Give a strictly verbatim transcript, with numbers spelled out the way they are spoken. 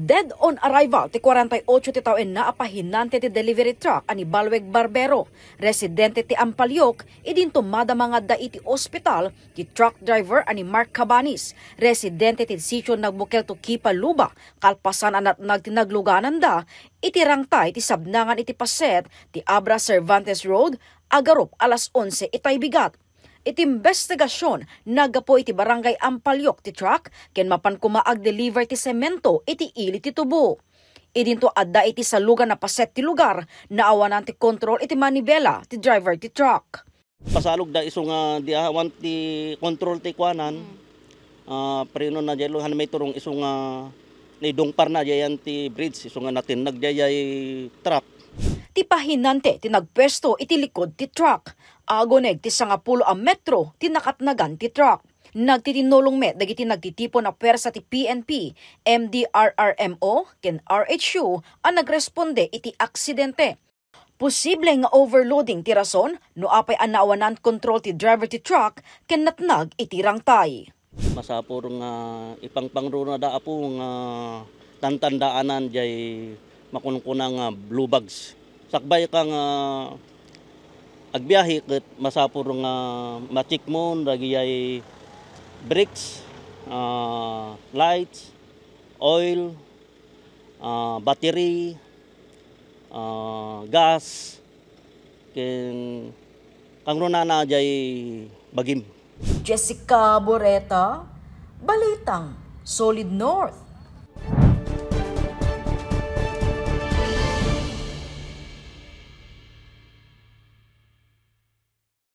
Dead on arrival ti kwarenta y ocho ti tawenna a pahinante ti delivery truck a ni Balweg Barbero, residente ti Ampaliok, idinto madama nga adda iti ospital ti truck driver a ni Mark Cabanis, residente ti sitio Nagbukel to Kipa, Luba, kalpasan a natnag ti naglugananda iti rangtay ti sabnangan iti paset ti Abra Cervantes Road, agarup alas onse itay bigat. Iti imbestigasion, naggapu iti Barangay Ampaliok ti truck ken mapan koma agdeliver ti semento iti ili ti tubo. Idinto adda iti salugan a paset ti lugar, naawanan ti kontrol iti manibela ti driver ti truck. Pasalog da isu nga di awan ti kontrol ti kuanan. Mm. Ah, preno na jay lo, han may turong isu nga naidungpar na jayan ti bridge, isu nga natinnag jay truck. Ti pahinante ti nagpuesto iti likod ti truck. Aguneg ti sangapulo a metro ti nakatnagan ti truck. Nagtitinulong met dagiti nagtitipon a puwersa ti P N P, M D R R M O, ken R H U a nagresponde iti aksidente. Posible nga overloading ti rason no apay a naawanan kontrol ti driver ti truck ken natnag iti rangtay. Masapul nga ipangpangruna da, Apo, nga tantandaanan jay makunkuna nga blue bags. Sakbay ka nga agbiahe ket masapul nga ma-check mo dagijay brakes, ah, lights, oil, ah, battery, ah, gas, ken kangrunana jay bagim. Jessica Boreta, Balitang Solid North.